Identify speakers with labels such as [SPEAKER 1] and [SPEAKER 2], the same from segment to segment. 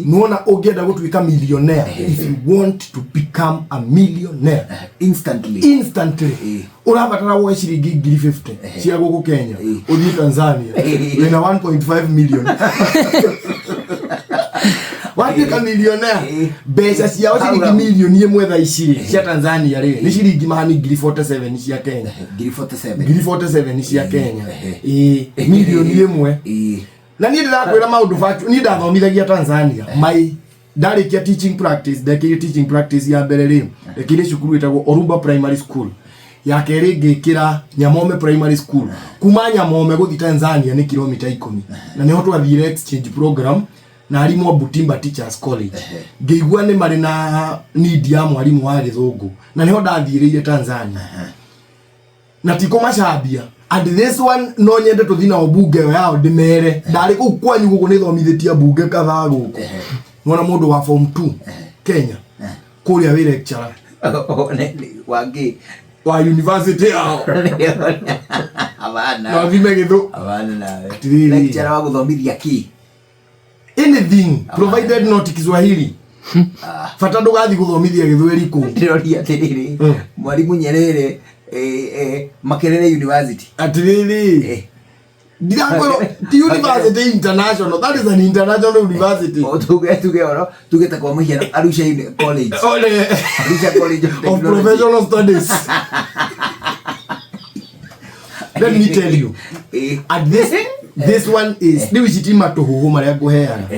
[SPEAKER 1] Nĩwona ũngĩenda gũtuĩka millionaire, if you want to become a millionaire
[SPEAKER 2] instantly,
[SPEAKER 1] instantly, ũrabatara woe ciringi 50,000 cia gũkũ Kenya, ũthiĩ Tanzania, wĩna 1.5 million, watuĩka millionaire. Mbeca ciao ciringi 1 mirioni thaa ici rĩ cia Tanzania rĩ nĩ ciringi mahani 47,000 cia Kenya.
[SPEAKER 2] 47,000.
[SPEAKER 1] 47,000 cia Kenya, ĩĩ, 1 mirioni. Na niĩ ndĩrakwĩra maũndũ fact, niĩ ndathomithagia Tanzania. My ndarĩkia teaching practice, ndekĩire teaching practice ya mbere rĩ, ndekĩire cukuru ĩtagwo Orumba Primary School, ya kerĩ ngĩkĩra Nyamome Primary School. Kuma Nyamome gũthiĩ Tanzania nĩ kilomita 10, na nĩho twathire exchange program na arimũ a Butimba Teachers College. Ngĩigua nĩ marĩ na need ya mwarimũ wa gĩthũngũ, na nĩho ndathiĩrĩire Tanzania na ti kũmacambia. And this one no nyende tũthi nao mbunge ĩyo yao, ndĩmere ndarĩ kũu kwanyu gũkũ nĩ thomithĩtie mbunge kadhaa gũkũ. Nĩwona mũndũ wa form 2 Kenya kũrĩa wĩ lecturer
[SPEAKER 2] Wangĩ
[SPEAKER 1] wa university yao.
[SPEAKER 2] Abana.
[SPEAKER 1] No thime gĩthũ.
[SPEAKER 2] Abana nawe.
[SPEAKER 1] Atirĩrĩ.
[SPEAKER 2] Lecturer wa gũthomithia ki?
[SPEAKER 1] Anything provided not Kiswahili. Bata ndũgathi gũthomithia gĩthweri kũu.
[SPEAKER 2] Ndĩroria atĩrĩrĩ, Mwalimu Nyerere, Makerere University.
[SPEAKER 1] Atirĩrĩ, ndirakwĩrwo ti university international, that is an international university.
[SPEAKER 2] O tuge oro tuge ta kwa mũhiano Arusha College.
[SPEAKER 1] Ole.
[SPEAKER 2] Arusha College of
[SPEAKER 1] of
[SPEAKER 2] Technology.
[SPEAKER 1] Professional Studies. Let me tell you, and this one is rĩu ici ti matũhũhũ marĩa ngũheaga.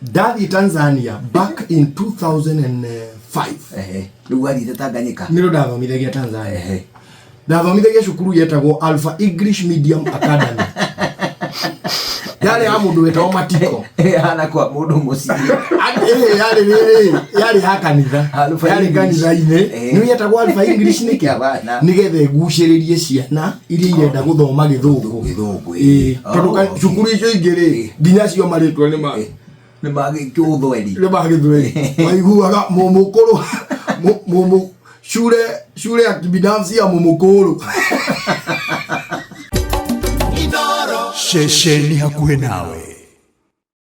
[SPEAKER 1] Ndathiĩ Tanzania back in 2005.
[SPEAKER 2] Rĩu wathiĩte Tanganyika?
[SPEAKER 1] Nĩrĩo ndathomithagia Tanzania. Ndathomithagia cukuru yetagwo Alpha English Medium Academy, yarĩ ya mũndũ wetagwo Matiko.
[SPEAKER 2] Hana kwa mũndũ mũciĩ.
[SPEAKER 1] Yarĩ rĩrĩ, yarĩ ya kanitha.
[SPEAKER 2] Alpha
[SPEAKER 1] Yarĩ
[SPEAKER 2] English.
[SPEAKER 1] kanitha-inĩ. Nĩ yetagwo Alpha English nĩkĩ?
[SPEAKER 2] Hapana.
[SPEAKER 1] Nĩgetha ĩgucĩrĩrie ciana iria irenda gũthoma gĩthũngũ.
[SPEAKER 2] Gĩthũngũ,
[SPEAKER 1] Ĩĩ, tondũ cukuru icio ingĩ rĩ, nginya cio marĩtwa nĩ ma
[SPEAKER 2] Nĩ ma gĩũthweri.
[SPEAKER 1] Nĩ ma gĩthweri. Maiguaga mũmũkũrũ, mũmũ shule ya kibinafsi ya mũmũkũrũ.
[SPEAKER 3] Ceceni hakuhĩ nawe.